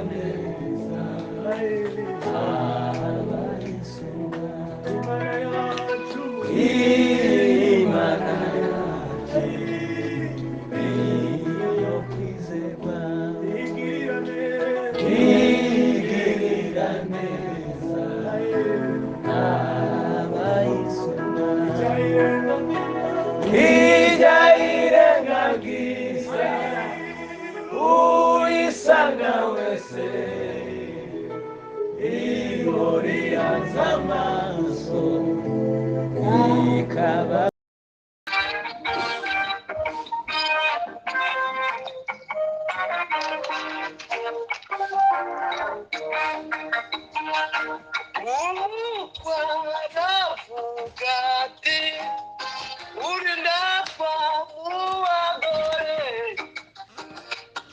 neza abayisunga. Imana yacu niyo kwizerwa, igirira neza abayisunga. Ijya irengagiza uyisanga wese, ihora ihanze amaso ikaba. Umutwara ati uri ndapfa mu bagore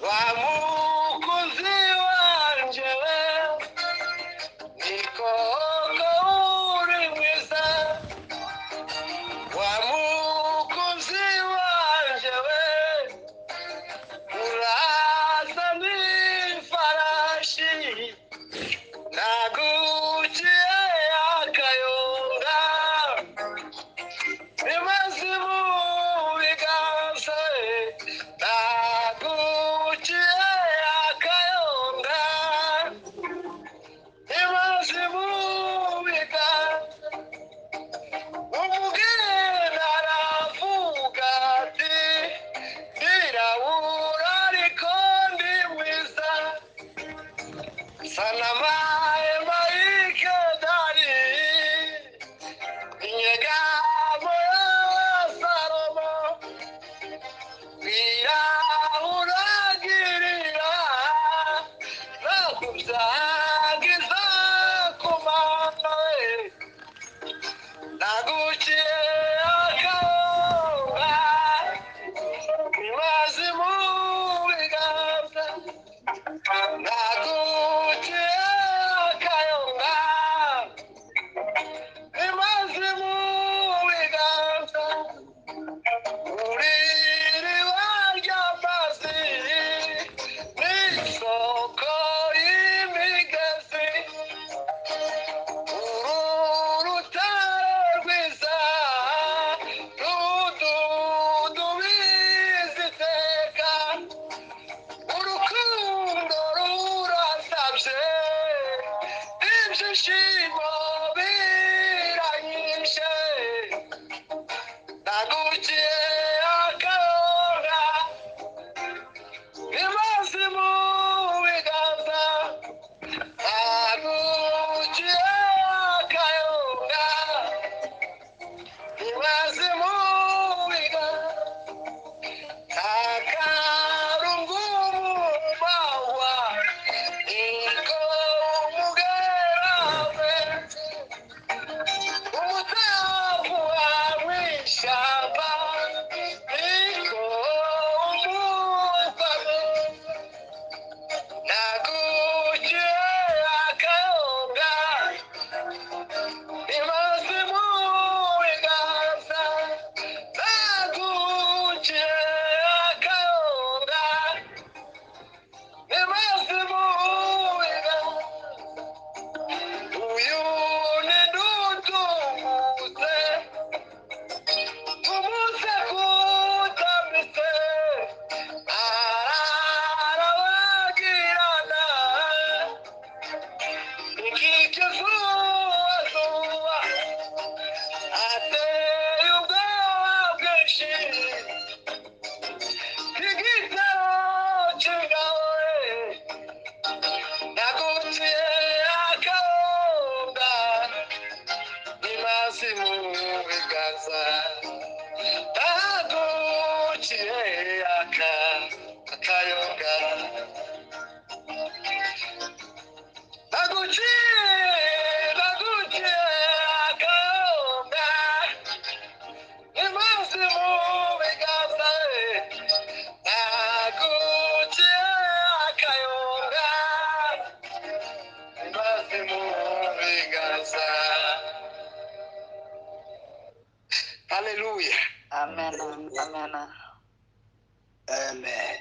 wa mukunzi wanje we, ni koko uri mwiza wa mukunzi wanje we, uraza n'ifarashi naguciye akayonga, bimaze mu biganza, naguciye akayonga, bimaze mu biganza. Umugeni aravuga ati ndirabura ariko ndi mwiza, sanamahema y'ikedari, inyegamo ya Salomo, birahuragirira nakubyagiza ku mana we, naguciye akayonga, imazi mu biganza, naguciye akayonga, imazi mu biganza. Uri iriba ry'amazi n'isoko y'imigezi, uru rutare rwiza rududubiza iteka, urukundo rurasabye, ibyishimo biranyishe, naguciye akayonga, imazi mu biganza, naguciye akayonga, imazi mu biganza. Akarungu mu mahwa, niko umugerawe, umutavu wa mw'ishyamba, niko umuvamo, naguciye akayonga, imazi mu biganza, naguciye akayonga, imazi mu biganza. Uyu ni ndutungutse umunsi kutamise, ararabagirana ikikizubazuba, ateye ubwoba bwinshi, igitero cy'ingabo, naguciye akayonga, imazi mu biganza, naguciye akayonga, naguciye, naguciye akayonga, imazi mu biganza, naguciye akayonga, imazi mu biganza. Haleluya. Amen. Amen. Amen.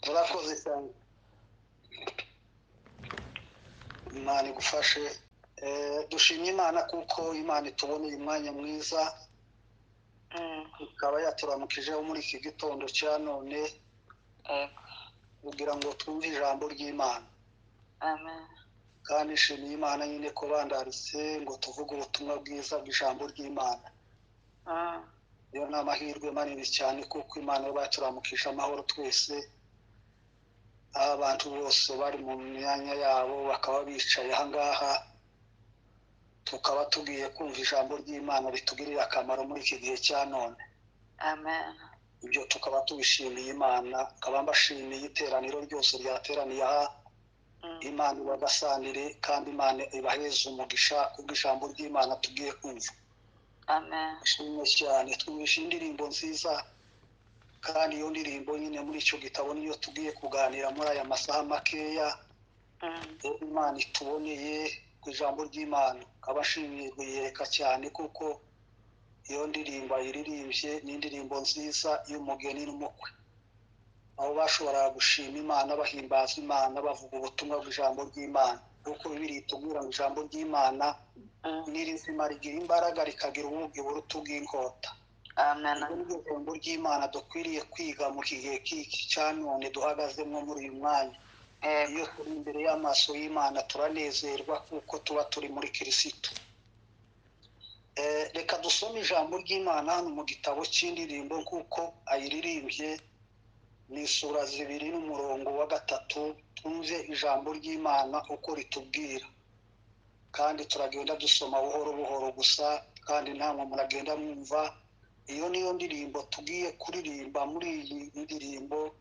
Murakoze cyane. Imana igufashe. Dushimye Imana kuko Imana ituboneye umwanya mwiza, ikaba yaturamukijeho muri iki gitondo cya none kugira ngo twumve ijambo ry'Imana. Amen. Kandi nshimiye Imana nyine ko bandaritse ngo tuvuge ubutumwa bwiza bw'ijambo ry'Imana. Iyo ni amahirwe manini cyane kuko Imana iba yaturamukije amahoro twese, aho abantu bose bari mu myanya yabo bakaba bicaye aha ngaha, tukaba tugiye kumva ijambo ry'Imana ritugirira akamaro muri iki gihe cya none. Amen. Ibyo tukaba tubishimiye Imana, nkaba mbashimiye iteraniro ryose ryateraniye aha. Imana ibagasanire kandi Imana ibaheze umugisha kubw'ijambo ry'Imana tugiye kumva. Amen. Ishimwe cyane. Twumvishe indirimbo nziza, kandi iyo ndirimbo nyine muri icyo gitabo niyo tugiye kuganira muri aya masaha makeya. Imana ituboneye ku ijambo ry'Imana, nkaba nshimiye kuyereka cyane kuko iyo ndirimbo ayiririmbye ni indirimbo nziza y'umugeni n'umukwe, aho bashoboraga gushima Imana, bahimbaza Imana, bavuga ubutumwa bw'ijambo ry'Imana, kuko Bibiliya itubwira ngo ijambo ry'Imana ni rizima, rigira imbaraga, rikagira ubugi buruta ubw'inkota. Amen. Iryo jambo ry'Imana dukwiriye kwiga mu gihe k'iki cya none duhagazemo muri uyu mwanya. Iyo turi imbere y'amaso y'Imana turanezerwa kuko tuba turi muri Kirisitu. Reka dusome ijambo ry'Imana hano mu gitabo cy'indirimbo nk'uko ayiririmbye, ni isura 2 n'umurongo wa 3, twumve ijambo ry'Imana uko ritubwira. Kandi turagenda dusoma buhoro buhoro gusa, kandi namwe muragenda mwumva. Iyo niyo ndirimbo tugiye kuririmba. Muri iyi ndirimbo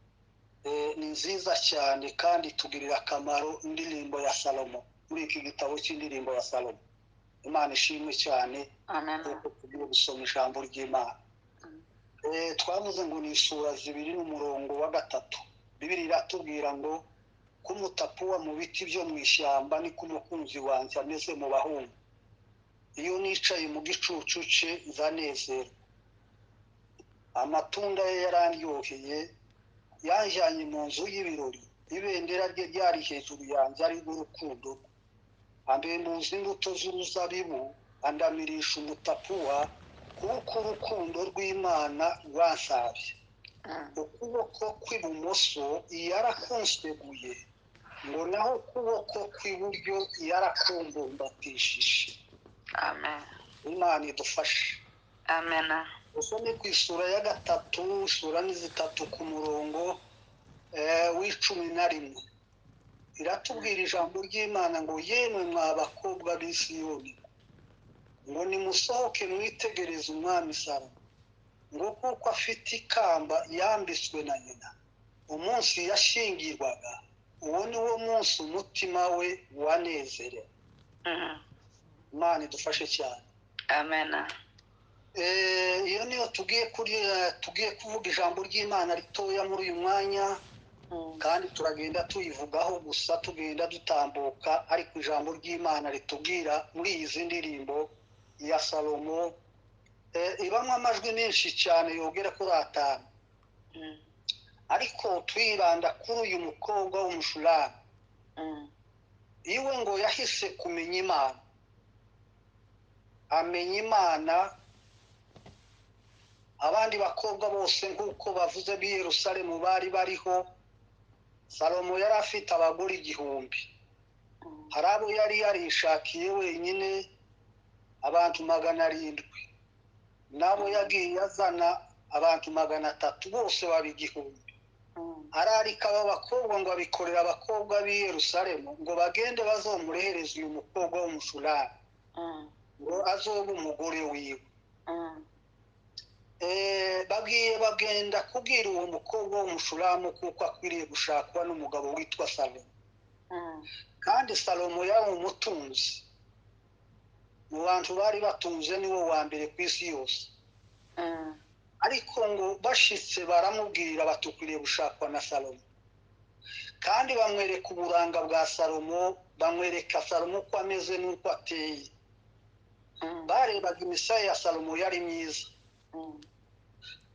ni nziza cyane kandi itugirira akamaro, indirimbo ya Salomo, muri iki gitabo cy'indirimbo ya Salomo. Imana ishimwe cyane. Amen. Kuko tugiye gusoma ijambo ry'Imana. Twavuze ngo ni isura 2 n'umurongo wa 3. Bibiliya iratubwira ngo kumutapuwa mu biti byo mu ishyamba niko umukunzi wanjye ameze mu bahungu. Iyo nicaye mu gicucu cye nzanezerwa. Amatunda ye yarandyoheye, yanjyanye mu nzu y'ibirori, ibendera rye ryari hejuru yanjye ari urukundo. Ambembuza imbuto z'uruzabibu, andamirisha umutapuwa, kuko urukundo rw'Imana rwansabye. Ukuboko kw'ibumoso yarakunseguye, ngo naho ukuboko kw'iburyo yarakumbumbatishije. Amen. Imana idufashe. Amen. Usome ku isura ya 3, isura ni 3 ku murongo w'11. Iratubwira ijambo ry'Imana ngo yemwe mwa bakobwa b'i Siyoni, ngo nimusohoke mwitegereze umwami Salomo, ngo kuko afite ikamba yambitswe na nyina umunsi yashingirwaga, uwo ni wo munsi umutima we wanezerewe. Imana idufashe cyane. Amen. Iyo niyo tugiye kuvuga ijambo ry'Imana ritoya muri uyu mwanya, kandi turagenda tuyivugaho gusa, tugenda dutambuka, ariko ijambo ry'Imana ritubwira muri izi ndirimbo ya Salomo ibamo amajwi menshi cyane yogera kuri 5. Ariko twibanda kuri uyu mukobwa w'umushulami. Iwe ngo yahise kumenya Imana, amenya Imana. Abandi bakobwa bose nk'uko bavuze b'i Yerusalemu bari bariho, Salomo yari afite abagore 1000. Hari abo yari yarishakiye wenyine, abantu 700, nabo yagiye azana abantu 300, bose baba 1000. Ararika aba bakobwa ngo abikorera abakobwa b'i Yerusalemu ngo bagende bazomurehereze uyu mukobwa w'umushulami, ngo azobe umugore wiwe. Babwiye bagenda kubwira uwo mukobwa w'umushulamu kuko akwiriye gushakwa n'umugabo witwa Salomo. Kandi Salomo yari umutunzi, mu bantu bari batunze niwe wa mbere ku isi yose. Ariko ngo bashitse baramubwira batukwiriye gushakwa na Salomo, kandi bamwereka uburanga bwa Salomo, bamwereka Salomo uko ameze n'uko ateye. Barebaga imisaya ya Salomo yari myiza,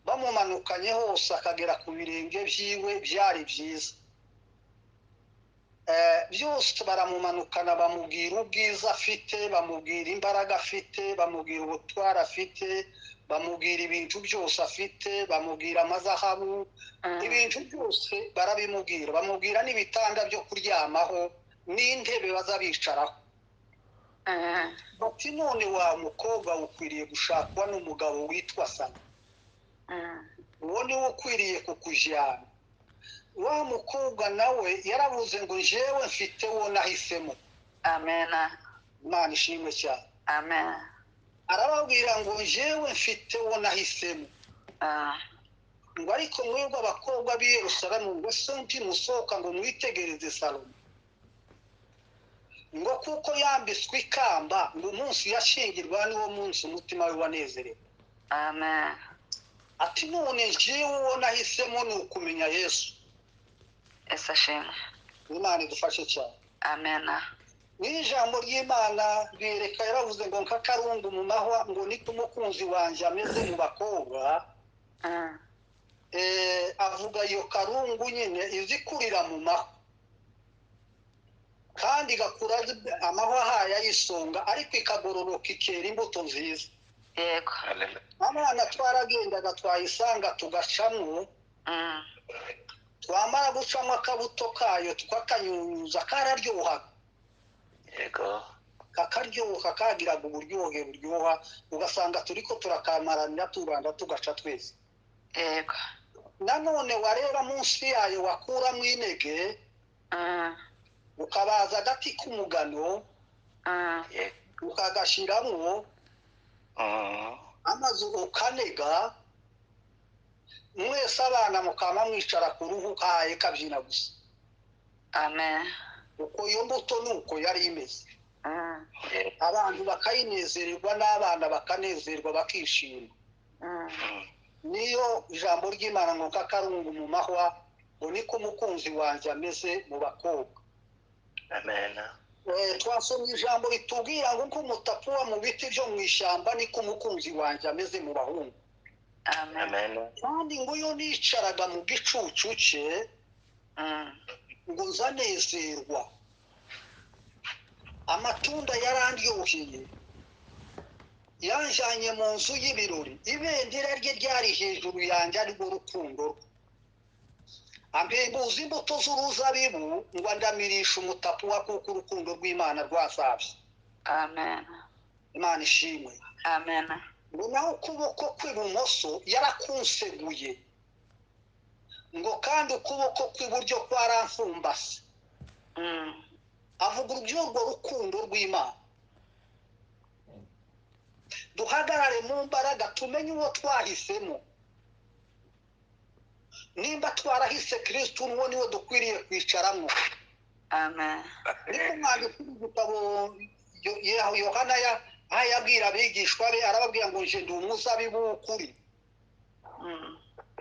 bamumanukanye hose akagera ku birenge byiwe byari byiza. Byose baramumanukana, bamubwira ubwiza afite, bamubwira imbaraga afite, bamubwira ubutwari afite, bamubwira ibintu byose afite, bamubwira amazahabu, ibintu byose barabimubwira, bamubwira n'ibitanda byo kuryamaho n'intebe bazabicaraho. Bati none wa mukobwa ukwiriye gushakwa n'umugabo witwa Salomo, uwo niwe ukwiriye kukujyana. Wa mukobwa nawe yaravuze ngo jewe mfite uwo nahisemo. Amen. Imana ishimwe cyane. Amen. Arababwira ngo jewe mfite uwo nahisemo. Ngo ariko mwebwe abakobwa b'i Yerusalemu ngo se ntimusohoka ngo mwitegereze Salomo, ngo kuko yambitswe ikamba, ngo umunsi yashingirwa niwo munsi umutima we wanezerewe. Amen. Ati none jewe uwo nahisemo ni ukumenya Yesu. Yesu ashimwe. Imana idufashe cyane. Amen. N'ijambo ry'Imana rwereka yaravuze ngo nk'akarungu mu mahwa, ngo niko umukunzi wanjye ameze mu bakobwa. Avuga iyo karungu nyine izikurira mu mahwa, kandi igakura amahwa ahaye ayisonga, ariko ikagororoka ikera imbuto nziza. Yego. Abana twaragendaga twayisanga tugacamwo, twamara gucamo akabuto kayo tukakanyunyuza, kararyohaga. Yego. Kakaryoha, kagiraga uburyohe buryoha, ugasanga turiko turakamaranira turanda tugaca twese. Yego. Nanone wareba munsi yayo wakuramo inege, ukabaza agati k'umugano, ukagashiramwo amazu ukanega, mwese abana mukama mwicara ku ruhu kaye kabyina gusa. Amen. Uko iyo mbuto nuko yari imeze. Abantu bakayinezererwa n'abana bakanezerwa bakishima. Niyo ijambo ry'Imana ngo kakarungu mu mahwa, ngo niko umukunzi wanjye ameze mu bakobwa. Amen. Twasomye ijambo ritubwira ngo nk'umutapuwa mu biti byo mu ishyamba niko umukunzi wanjye ameze mu bahungu. Amen. Kandi ngo iyo nicaraga mu gicucu cye ngo nzanezerwa, amatunda yarandyoheye, yanjanye mu nzu y'ibirori, ibendera rye ryari hejuru yanjye arirwo rukundo rwe, ampembuza imbuto z'uruzabibu ngo andamirishe umutapuwa kuko urukundo rw'Imana rwasabye. Amen. Imana ishimwe. Amen. Ngo naho ukuboko kw'ibumoso yarakunseguye, ngo kandi ukuboko kw'iburyo kwaramfumbase. Avuga urwo rukundo rw'Imana. Duhagarare mu mbaraga tumenye uwo twahisemo. Nimba twarahise Kristo, uwo niwe dukwiriye kwicaramo. Amen. Niko umwanditsi w'igitabo Yohana yabwira abigishwa be, arababwira ngo nje ndi umuzabibu w'ukuri,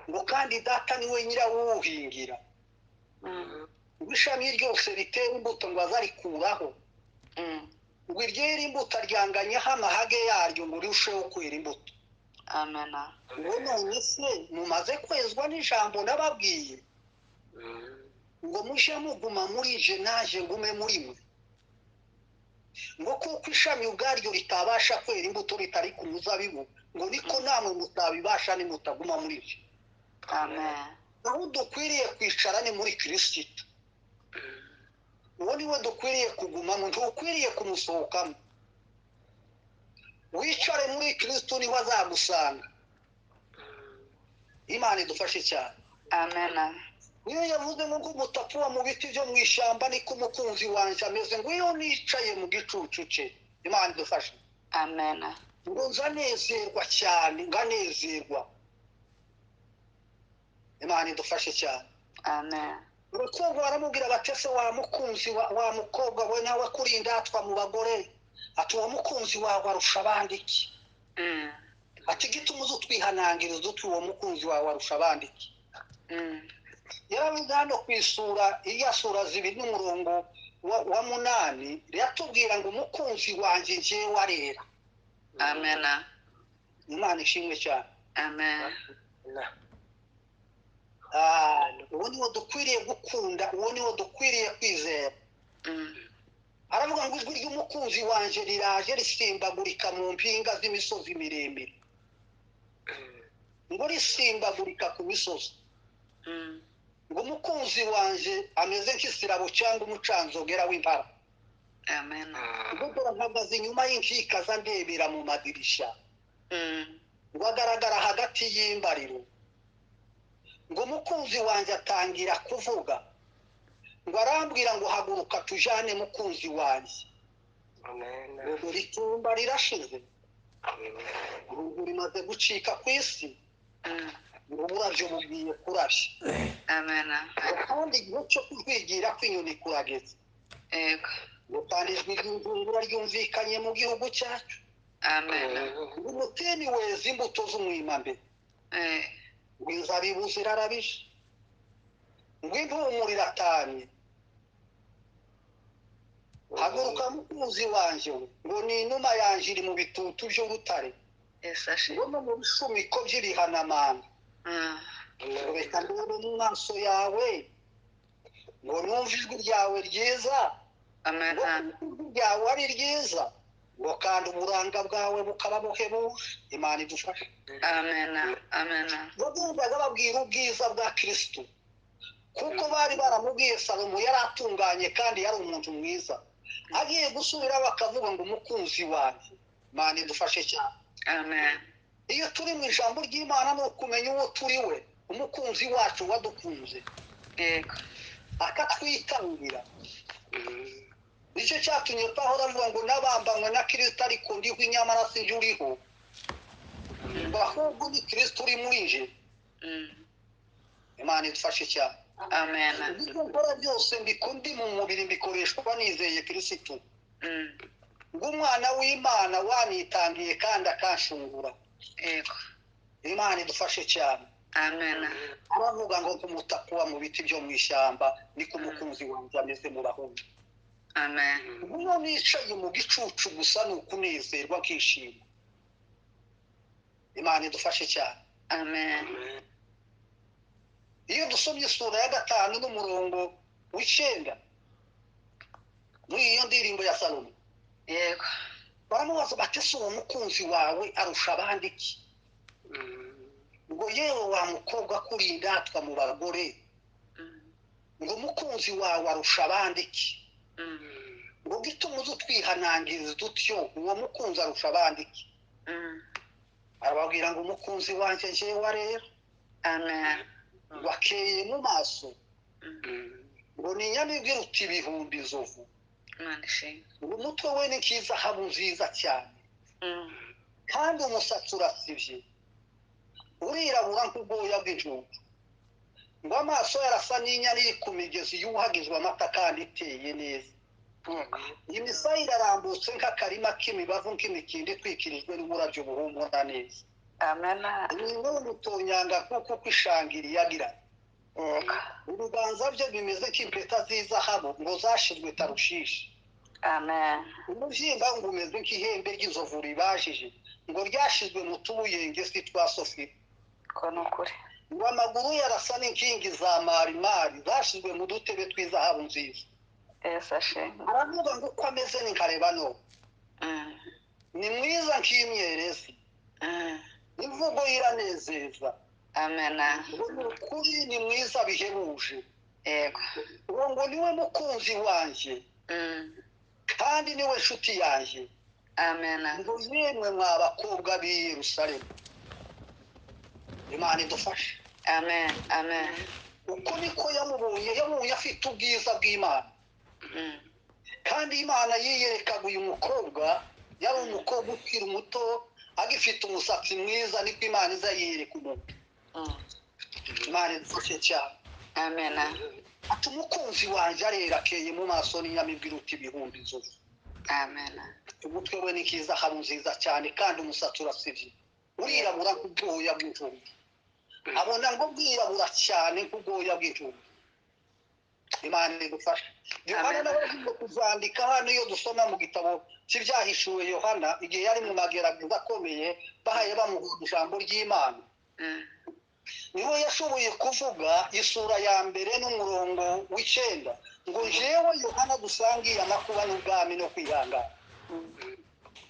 ngo kandi data niwe nyirawuhingira, ngo ishami ryose ritera imbuto ngo azarikuraho, ngo iryera imbuto aryanganyeho amahage yaryo ngo rirusheho kwera imbuto. Amen. Ngo none se mumaze kwezwa n'ijambo nababwiye, ngo muje muguma muri je naje ngume muri mwe, ngo kuko ishami ubwaryo ritabasha kwera imbuto ritari ku muzabibu, ngo niko namwe mutabibasha nimutaguma muri je. Amen. Aho dukwiriye kwicara ni muri Kristo. Uwo niwe dukwiriye kugumamo, ntukwiriye kumusohokamo. Wicare muri Kristo niho azagusanga. Imana idufashe cyane. Amen. Niyo yavuze ngo umutapuwa mu biti byo mu ishyamba niko umukunzi wanjye ameze, ngo iyo nicaye mu gicucu cye. Imana idufashe. Amen. Ngo nzanezerwa cyane, nganezerwa. Imana idufashe cyane. Amen. Urukundo baramubwira batese wa mukunzi wa mukobwa we nawe akurindatwa mu bagore, ati uwo mukunzi wawe arusha abandi iki? Ati gituma uzutwihanangiriza uti uwo mukunzi wawe arusha abandi iki? Yaravuze hano ku isura iya sura zibiri n'umurongo wa 8 yatubwira ngo umukunzi wanjye njyewe arera. Amen. Imana ishimwe cyane. Amen. Uwo niwo dukwiriye gukunda, uwo niwo dukwiriye kwizera. Aravuga ngo ijwi ry'umukunzi wanje riraje risimbagurika mu mpinga z'imisozi miremire, ngo risimbagurika ku misozi, ngo umukunzi wanje ameze nk'isirabo cyangwa umucanzogera w'impara. Amen. Ngo dore mpagaze inyuma y'inkika za ndebera mu madirisha, ngo agaragara hagati y'imbariro, ngo umukunzi wanjye atangira kuvuga, ngo arambwira ngo haguruka tujane mukunzi wanjye. Ngo dore itumba rirashize, ngo rimaze gucika ku isi, ngo uburabyo bugiye kurabya. Amen. Kandi igihe cyo kujwigira kw'inyoni kurageze. Yego. Ngo kandi ijwi ry'ingungura ryumvikanye mu gihugu cyacu. Amen. Ngo umutini weza imbuto z'umwimambere, ngo inzabibu zirarabije, ngo impumuro iratamye. Haguruka mukunzi wanjye, ngo ni inuma yanjye iri mu bitutu by'urutare, ngo no mu bishumiko by'ibihanamanga. Ngo reka ndebe mu maso yawe, ngo numve ijwi ryawe ryiza, ngo ijwi ryawe ari ryiza, ngo kandi uburanga bwawe bukaba buhebuje. Imana idufashe. Amen. Amen. Bagendaga babwira ubwiza bwa Kristo, kuko bari baramubwiye Salomo yari atunganye kandi yari umuntu mwiza. Agiye gusubira bakavuga ngo umukunzi wanjye. Imana idufashe cyane. Amen. Iyo turi mu ijambo ry'Imana ni ukumenya uwo turi we, umukunzi wacu wadukunze. Yego. Akatwitangira. Nicyo cyatumye Pawulo avuga ngo nabambanywe na Kristo ariko ndiho nyamara sinjye uriho, ahubwo ni Kristo uri muri nje. Imana idufashe cyane. Amen. Ibyo nkora byose mbikundi mu mubiri mbikoreshwa nizeye Kristo, ngo umwana w'Imana wanitangiye kandi akanshungura. Yego. Imana idufashe cyane. Amen. Aravuga ngo kumutakuwa mu biti byo mu ishyamba niko umukunzi wanjye ameze mu bahungu. Amen. Ubu nicaye mu gicucu gusa ni ukunezerwa nkishima. Imana idufashe cyane. Amen. Iyo dusomye isura ya 5 n'umurongo w'9 muri iyo ndirimbo ya Salomo, yego, baramubaza bati ese uwo mukunzi wawe arusha abandi iki? Ngo yewe wa mukobwa kuri indatwa mu bagore, ngo umukunzi wawe arusha abandi iki? Ngo gituma uza utwihanangiriza dutyo, uwo mukunzi arusha abandi iki? Arababwira ngo umukunzi wanjye njyewe rero, amen, ngo akeye mu maso, ngo ni inyamibwa iruta ibihumbi inzovu, ngo umutwe we ni nk'izahabu nziza cyane, kandi umusatsi urasibye, urirabura nk'ubwoya bw'injugu, ngo amaso yarasa n'inyana iri ku migezi yuhagizwe amata kandi iteye neza, imisaya irarambutse nk'akarima k'imibavu nk'imikindo itwikirijwe n'uburabyo buhumura neza. Amen. Ni umutonyanga kuko uko ishangiri yagira. Ibiganza bye bimeze nk'impeta z'izahabu ngo zashizwe Tarushishi. Amen. Umubyimba ngo umeze nk'ihembe ry'inzovu ribajije ngo ryashizwe mu tubuyenge si twa Sofia. Ko ni ukuri. Ngo amaguru yarasa n'inkingi za marimari zashizwe mu dutebe tw'izahabu nziza. Aravuga ngo uko ameze ni nka Lebano, ni mwiza nk'imyerezi, imvugo iranezeza. Amen. Ukuri ni mwiza bihebuje. Yego. Uwo ngo niwe mukunzi wanjye, kandi niwe nshuti yanjye. Amen. Ngo yemwe mwa bakobwa b'i Yerusalemu, Imana idufashe. Amen. Amen. Uko niko yamubonye, yamubonye afite ubwiza bw'Imana. Kandi Imana yiyerekaga uyu mukobwa, yari umukobwa ukiri muto agifite umusatsi mwiza, niko Imana iza yiyereka umuntu. Imana idufashe cyane. Amen. Ati umukunzi wanjye arera akeye mu maso n'inyamibwa iruta ibihumbi inzovu. Amen. Umutwe we ni nk'izahabu nziza cyane kandi umusatsi urasivye, urirabura nk'ubwoya bw'injugu. Abona ngo bwirabura cyane nk'ubwoya bw'injugu. Imana idufashe. Yohana nawe agiye kuzandika hano, iyo dusoma mu gitabo cy'ibyahishuwe Yohana igihe yari mu magerageza akomeye bahaye bamuha ijambo ry'Imana, niho yashoboye kuvuga isura ya 1 n'umurongo w'9 Ngo jewe Yohana dusangiye amakuba n'ubwami no kwihangana,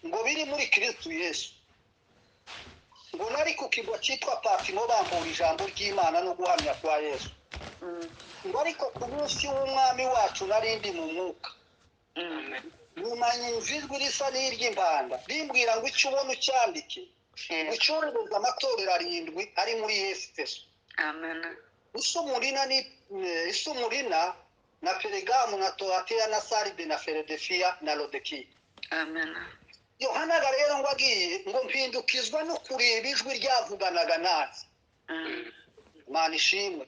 ngo biri muri Kristo Yesu, ngo nari ku kirwa cyitwa Patimo bambura ijambo ry'Imana no guhamya kwa Yesu, ngo ariko ku munsi w'umwami wacu nari ndi mu mwuka, nyuma nyumva ijwi risa n'iry'impanda rimbwira ngo icyo ubona ucyandike, ucyohereza amatorero 7 ari muri Efeso, Isumurina na Peregamu na Toateya na Saride na Filadelfiya na Lodekiya. Yohana rero ngo agiye ngo mpindukizwa no kureba ijwi ryavuganaga nanjye. Imana ishimwe.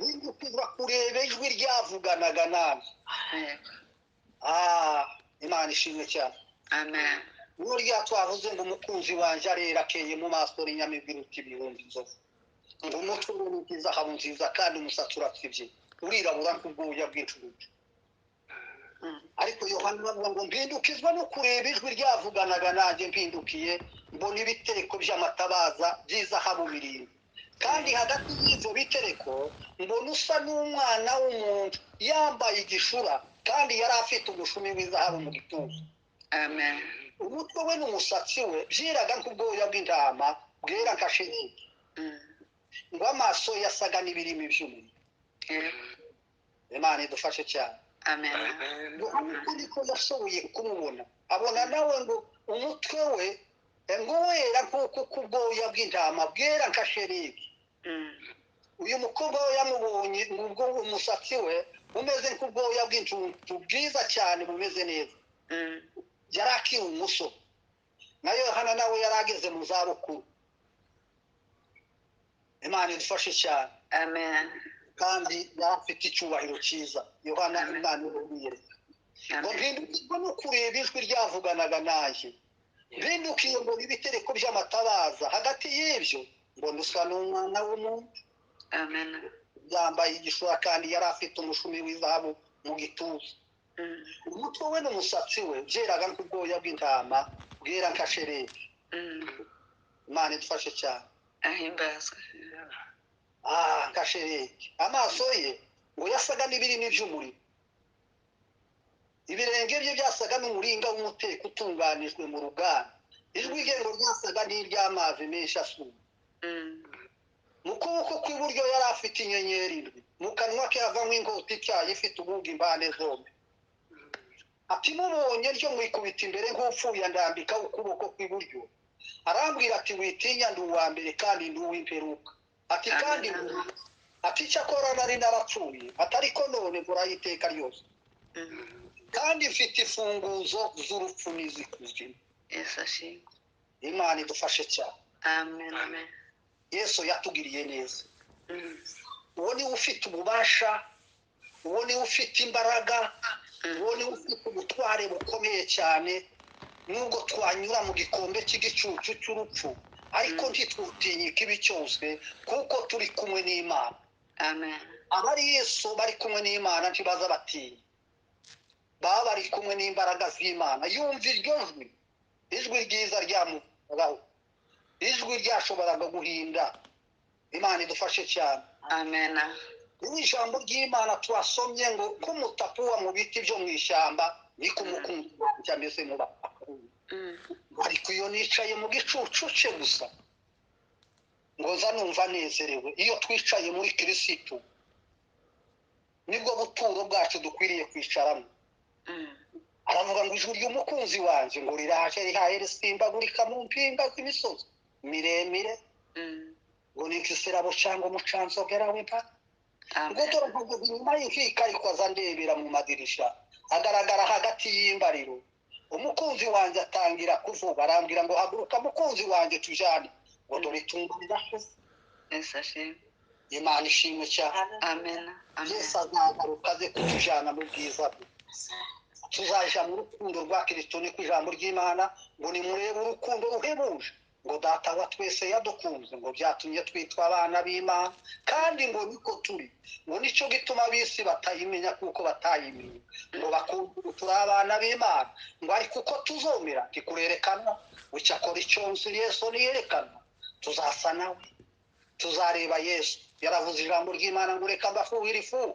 Mpindukizwa kureba ijwi ryavuganaga nanjye. Imana ishimwe cyane. Burya twavuze ngo umukunzi wanjye arera akeye mu maso n'inyamibwa iruta ibihumbi inzovu, ngo umutwe we ni izahabu nziza kandi umusatsi uratsibye urirabura nk'ubwoya bw'incurucu. Ariko Yohana avuga ngo mpindukizwa no kureba ijwi ryavuganaga nanjye, mpindukiye mbona ibitereko by'amatabaza by'izahabu 7, kandi hagati y'ibyo bitereko mbona usa n'umwana w'umuntu yambaye igishura, kandi yari afite umushumi w'izahabu mu gituza. Umutwe we n'umusatsi we byiraga nk'ubwoya bw'intama bwera nka shelegi, ngo amaso yasaga n'ibirimi by'umuriro. Imana idufashe cyane. Uko niko yashoboye kumubona, abona nawe ngo umutwe we ngo wera nk'uko ubwoya bw'intama bwera nka shelegi. Uyu mukobwa we yamubonye ngo ubwo umusatsi we umeze nk'ubwoya bw'incucu bwiza cyane bumeze neza. Yari akiri umusore, na Yohana nawe yari ageze mu zabukuru. Imana idufashe cyane. Kandi yari afite icyubahiro cyiza. Yohana Imana imwiyereka. Ngo mpindukirwa no kureba ijwi ryavuganaga nanjye, mpindukiye ngo ibitereko by'amatabaza, hagati y'ibyo mbona usa n'umwana w'umuntu yambaye igishura, kandi yari afite umushumi w'izahabu mu gituza. Umutwe we n'umusatsi we byeraga nk'ubwoya bw'intama bwera nka shelegi. Imana idufashe cyane. Nka shelegi. Amaso ye ngo yasaga n'ibirimi by'umuriro, ibirenge bye byasaga n'umuringa w'umuteko utunganijwe mu ruganda, ijwi rye ngo ryasaga n'iry'amazi menshi asuma. Mu kuboko kw'iburyo yari afite inyenyeri 7, mu kanwa ke havamo inkota ityaye ifite ubugi impande zombi. Ati mubonye ryo mwikubita imbere nk'upfuye, andambika ukuboko kw'iburyo, arambwira ati witinya, ndi uwa mbere kandi ndi uw'imperuka. Ati kandi ati icyakora nari narapfuye, atariko none mporaho iteka ryose, kandi mfite imfunguzo z'urupfu n'iz'ikuzimu. Imana idufashe cyane. Yesu yatugiriye neza. Uwo niwe ufite ububasha, uwo niwe ufite imbaraga, uwo niwe ufite ubutware bukomeye cyane. Nubwo twanyura mu gikombe cy'igicucu cy'urupfu, ariko ntitwutinyike ibi cyose, kuko turi kumwe n'Imana. Abari Yesu bari kumwe n'Imana ntibaza batinya, baba bari kumwe n'imbaraga z'Imana. Yumva iryo jwi, ijwi ryiza ryamugaho, ijwi ryashoboraga guhinda. Imana idufashe cyane. Ni ijambo ry'Imana twasomye ngo k'umutapuwa mu biti byo mu ishyamba niko umukunzi wanjye ameze mu bakuru. Ariko iyo nicaye mu gicucu cye gusa ngo nza numva nezerewe. Iyo twicaye muri Kristo nibwo buturo bwacu dukwiriye kwicaramo. Aravuga ngo ijwi ry'umukunzi wanjye ngo riraje rihaye risimbagurika mu mpinga z'imisozi miremire, ngo ni nk'isirabo cyangwa umucanzogera w'impaka. Ngo dore mpagaze inyuma y'inkiko ariko aza ndebera mu madirisha, agaragara hagati y'imbariro. Umukunzi wanjye atangira kuvuga, arambwira ngo haguruka mukunzi wanjye tujyane, ngo dore itungo rirashize. Imana ishimwe cyane. Yesu azagaruka aze kutujyana mu bwiza bwe. Tuzaja mu rukundo rwa Kristo, niko ijambo ry'Imana ngo nimurebe urukundo ruhebuje ngo data wa twese yadukunze, ngo byatumye twitwa abana b'Imana, kandi ngo niko turi, ngo nicyo gituma ab'isi batayimenya kuko batayimenya, ngo bakumva turi abana b'Imana, ngo ariko uko tuzomera ntikurerekanwa, ucyakora icyo nzi Yesu niyerekanwa tuzasa nawe, tuzareba Yesu. Yaravuze ijambo ry'Imana ngo reka mbafuhire ifu,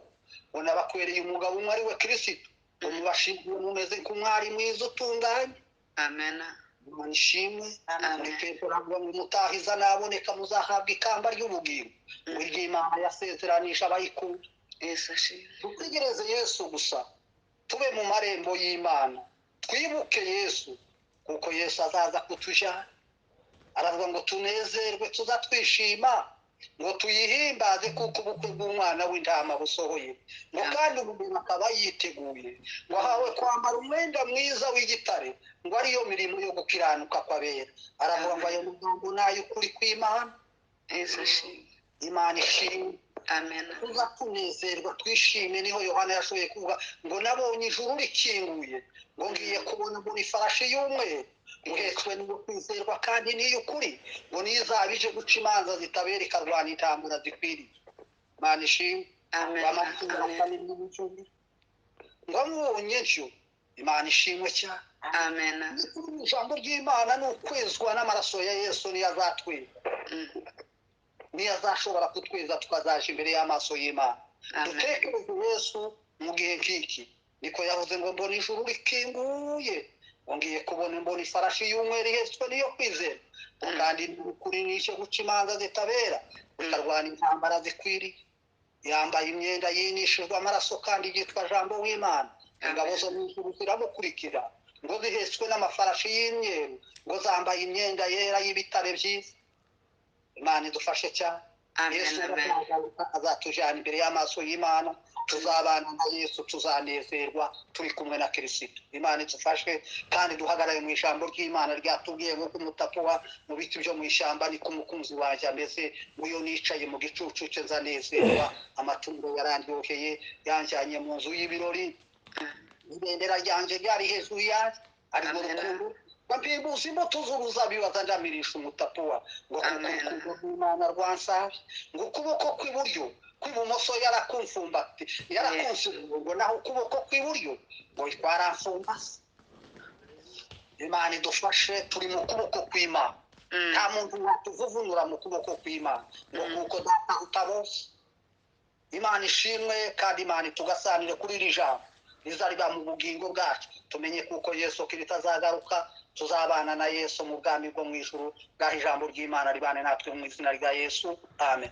Ngo nabakwereye umugabo umwe ari we Kirisito, ngo mubashimwe mumeze nk'umwari mwiza utunganye. Amen. Imana ishimwe. Amen. Muri Petero avuga ngo umutahiza naboneka muzahabwa ikamba ry'ubugingo, ngo iry'Imana yasezeranisha abayikunda. Yesu ashimwe. Dutegereze Yesu gusa, tube mu marembo y'Imana, twibuke Yesu, kuko Yesu azaza kutujyana. Aravuga ngo tunezerwe, tuzatwishima, ngo tuyihimbaze, kuko ubukwe bw'umwana w'intama busohoye, ngo kandi umuntu akaba yiteguye, ngo ahawe kwambara umwenda mwiza w'igitare, ngo ariyo mirimo yo gukiranuka kw'abera. Aravuga ngo ayo magambo ni ay'ukuri kw'Imana. Yesu ashimwe. Imana ishimwe. Amen. Tuza tunezerwa twishime. Niho Yohana yashoboye kuvuga ngo nabonye ijuru rikinguye, ngo ngiye kubona mbona ifarashi y'umweru, uhetswe n'uwo kwizerwa kandi n'iy'ukuri, ngo niyo izaba ije guca imanza zitabera, ikarwana intambara zikwiriye. Imana ishimwe. Amen. Amen. Ngo amubonye ntyo. Imana ishimwe cyane. Amen. Ijambo ry'Imana ni ukwezwa n'amaraso ya Yesu, niyo azatweza, niyo azashobora kutweza, tukazaja imbere y'amaso y'Imana. Amen. Dutekereze Yesu mu gihe nk'iki. Niko yavuze ngo mbona ijuru rikinguye, ngo ngiye kubona mbona ifarashi y'umweru ihetswe niyo kwizera, ngo kandi ni ukuri n'icyo guca imanza zitabera, ikarwana intambara zikwiriye, yambaye imyenda yinishijwe amaraso, kandi yitwa Jambo w'Imana. Ingabo zo mu ijuru ziramukurikira, ngo zihetswe n'amafarashi y'imyeru, ngo zambaye imyenda yera y'ibitare byiza. Imana idufashe cyane. Amen. Yesu Amen. azatujyana imbere y'amaso y'Imana, tuzabana na Yesu, tuzanezerwa turi kumwe na Kirisito. Imana idufashe kandi duhagarare mu ijambo ry'Imana ryatubwiye nk'uko umutapuwa mu biti byo mu ishyamba niko umukunzi wanjye ameze, ngo iyo nicaye mu gicucu cye nzanezerwa. Amatungo yarandyoheye, yanjyanye mu nzu y'ibirori, ibendera ryanjye ryari hejuru yanjye, ariko Amen. urukundo bampimbuza imbuto z'uruzabibu azandamirisha umutapuwa, ngo kuko Amen. urukundo rw'Imana rwansabye, ngo ukuboko kw'iburyo kw'ibumoso yarakumfumbati, yarakumfumbati, ngo naho ukuboko kw'iburyo ngo kwaramfumbase. Imana idufashe, turi mu kuboko kw'Imana. Nta muntu watuvuvunura mu kuboko kw'Imana, ngo kuko data utabose. Imana ishimwe, kandi Imana itugasanire kuri iri jambo rizariba mu bugingo bwacu, tumenye kuko Yesu Kristo azagaruka, tuzabana na Yesu mu bwami bwo mu ijuru. Bwaho ijambo ry'Imana ribane natwe mu izina rya Yesu. Amen.